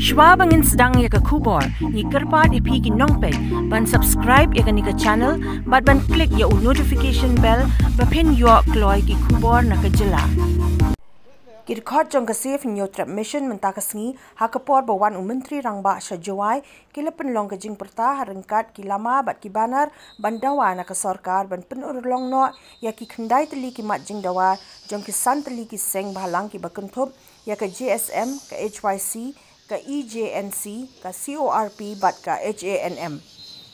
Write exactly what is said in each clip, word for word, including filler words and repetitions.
Shwa ba ngin sdang ïa ka khubor, ngi kyrpad ïa phi ki nongpeit ban subscribe ïa kane ka channel bad ban click ïa u notification bell ba phin ïoh kloi ki khubor na ka jylla. Ki dkhot jong ka Save Hynñiewtrep Mission mynta ka sngi, ha ka por ba wan u Myntri Rangbah sha Jowai, ki la pynlong ka jingpyrta ha ryngkat ki lama bad ki banner ban dawa na ka sorkar ban pynurlong noh ïa ki khyndai tylli ki mat jingdawa jong ki san tylli ki seng bhalang kiba kynthup ïa ka J S M, ka H Y C, ka E J N C, ka C O R P bad ka H A N M.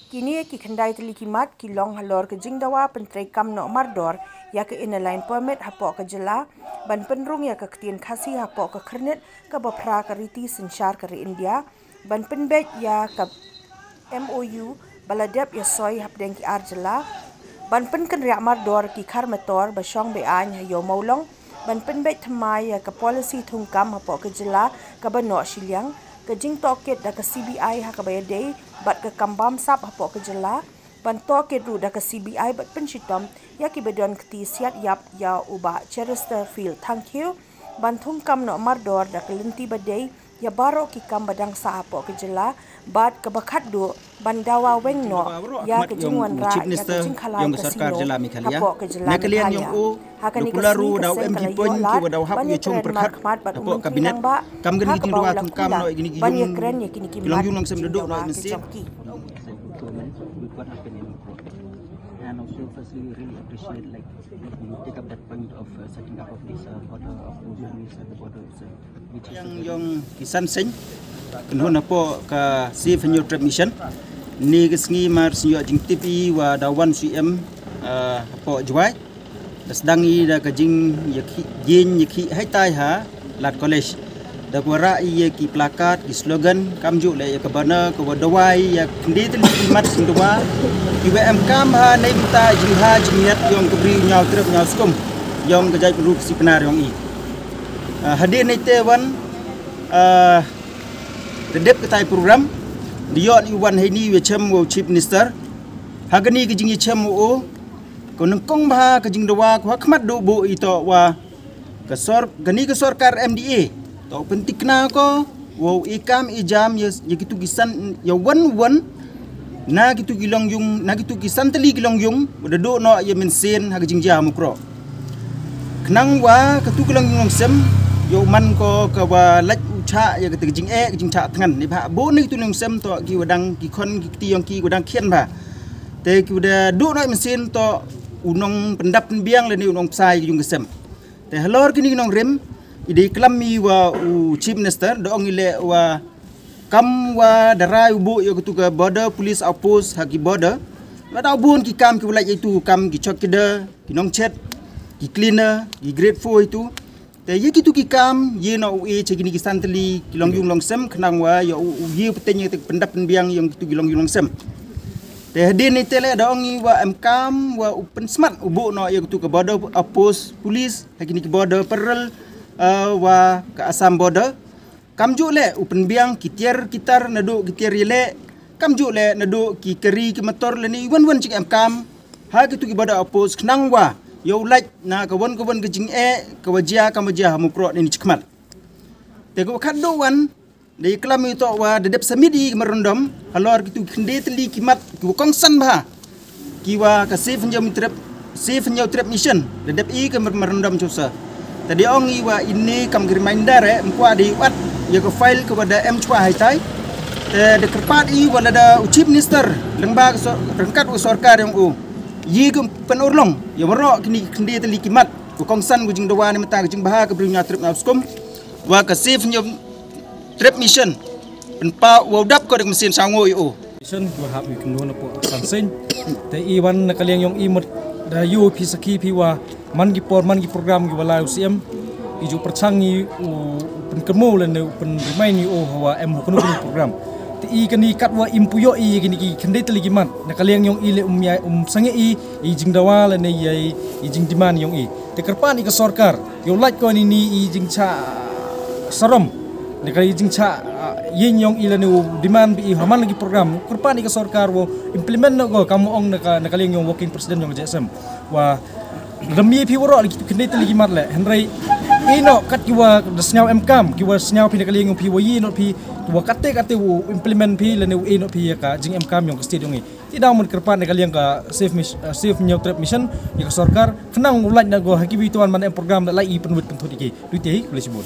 Kine ki khyndai tylli ki mat ki long halor ka jingdawa pyntreikam noh mardor ïa ka Inner Line Permit hapoh ka jylla, ban pynrung ïa ka ktien Khasi hapoh ka khyrnit kaba phra ka riti synshar ka ri India, ban pynbeit ïa ka M O U ba la dep ïasoi hapdeng ki ar jylla, ban pynkynriah mardor ki khar metor ba shong be-aiñ ha Ïew Mawlong, ban pynbeit thymmai ïa ka policy thungkam hapoh ka jylla kaba noh shiliang, ka jingtohkit da ka C B I ha kaba ïadei bad ka kam bamsap hapoh ka jylla, ban tohkit ruh da ka C B I bad pynshitom ïa kiba don kti siat ïap ïa u Bah Cheristerfield Thangkhiew, ban thungkam noh mardor da ka lynti ba dei ïa baroh ki kam ba dang sah hapoh ka jylla, bad kaba khatduh ban dawa weng noh ïa ka jingwanrah ïa ka jingkhalai kasino hapoh ka jylla Meghalaya. Ha kane ka sngi ka seng ka la ïoh lad ban ïakren markhmat bad u Myntri Rangbah ha kaba u la kular ban ïakren ïa kine ki mat jingdawa ki jong ki. And also, firstly, we really appreciate, like, you take up that point of uh, setting up of this uh, border of Ozone, the border itself, which is Yang yong ki san seng kynhun hapoh ka Save Hynñiewtrep Mission. Ni ka sngi mar sngi ïoh jingtip i wa da wan shu em uh, hapoh Jowai. Da sdang i da ka jing ïa ki jing ïa ki hai tai ha Lad College. Da ka rah ïa ki placard, ki slogan, kamjuh leh ïa ka banner, ka wa dawai ïa khyndai tylli ki mat jingdawa. Ki wa em kam ha nei bynta jingha jingmiat yong ka bri Hynñiewtrep Hynñiewskum yong ka jaitbynriew Khasi Pnar yong i. Ah, hadien nei te wan, ah, da dep ka tai program, da ïoh i wan heini wa chem wa Chief Minister. Ha kani ka jingïachem wa o, ka nyngkong bha ka jingdawa ka wa khmat du buh i to wa Ka sor kani ka sorkar M D A to pyntikna ko wow i kam i jam ïa ïa kitu ki san ïa wan wan na kitu ki long yung na kitu ki san tylli ki long yung wa da duh noh ïa mynsiem ha ka jingjia ha Mukroh. Khnang wa katu ki long yung long sem ïa u man ko ka wa lait u chah ïa kata ka jingeh ka jingchah thngan ni bha bun na kitu long sem to ki wa dang ki khon ki kti yong ki wa dang khian bha. Te ki wa da duh noh ïa mynsiem to u nong pyndap pynbiang lane u nong psa ïa ka yung ka sem. Te halor kini ki nongrim i dei klam i wa u Chief Minister da ong i leh wa kam wa da rai u buh ïa katu ka border police outpost ha ki border. Wa da bun ki kam ki wa lait ïa itu kam ki chowkidar, ki nongchet, ki cleaner, ki grade four itu. Te ïa kitu ki kam ïa na u e cha kini ki san tylli ki long yung long sem khnang wa ïa u ïa u pateng ïa te pyndap pynbiang ïa kitu ki long yung long sem. Te hadien ni te leh da ong i wa em kam wa u pynsmat u buh noh ïa kitu ka border outpost police ha kini ki border parallel, uh, wa ka Assam border. Kamjuh leh u pynbiang ki tiar ki tar naduh ki tiar ïaleh. Kamjuh leh naduh ki kari ki motor lane i wan wan chi ki em kam ha kitu ki border outpost khnang wa ïa u lait na ka wan ka wan ka jingeh ka wa jia kam wa jia ha Mukroh ne ni chi khmat. Te ka wa khatduh wan da i klam i to wa da dep submit i ki memorandum halor kitu ki khyndai tylli ki mat ki wa kongsan bha. Ki wa ka Save Hynñiewtrep Save Hynñiewtrep Mission da dep i ka memorandum chusa. Te da ong i wa ini kam ki reminder eh mkwa da i wat ïa ka file ka wa da em chwa hai tai. Te da kyrpad i wa lada u Chief Minister lyngba ka sor- ryngkat u sorkar yong u ïa ka pynurlong ïa waroh kini ki khyndai tylli ki mat ka kongsan ka jingdawa ne mata ka jingbha ka bri Hynñiewtrep Hynñiewskum wa ka Save Hynñiewtrep Mission. Pynpaw wow dap ko da ka mynsiem sawngoo ïa u. Mission ki wa hap ïa kynduh na pdeng ka san seng. Te i wan na ka liang yong i mut da ïoh phi sakhi phi wa man ki por man ki program ki wa lai u C M. I ju pyrchang i u pynkynmaw lane u pynremind i u hawa em ha kano kano program. Te i kani kat wa im pu ïoh i kini ki khyndai tylli ki mat na ka liang yong i leh um ïa um sangeh i i jingdawa lane ïa i jingdemand yong i. Te kyrpad i ka sorkar ïa u lait ko ni ni i jingchah sarom. Ni ka i jingchah, ah, ïing yong i lane u demand bi i ha man la ki program. Kyrpad i ka sorkar wow implement noh ko kam ong na ka na ka liang yong working president yong J S M. Wa Lada mih phi waroh la ki tu khyndai tylli ki mat leh, hynrei ïeh noh kat ki wa da sngew em kam, ki wa sngew phi na ka liang phi wa ïeh noh phi, ki wa katte katte u implement phi lane u ïeh noh phi ïa ka jingem kam ïong ka state ïong i. Te daw mut kyrpad na ka liang ka Save Mis-, uh, Save Hynñiewtrep Mission ïa ka sorkar, khnang u lait na go ha ki wi tuan man em program da lait i pynwit pynthut ïa ki. Dei te hi, khublei shibun.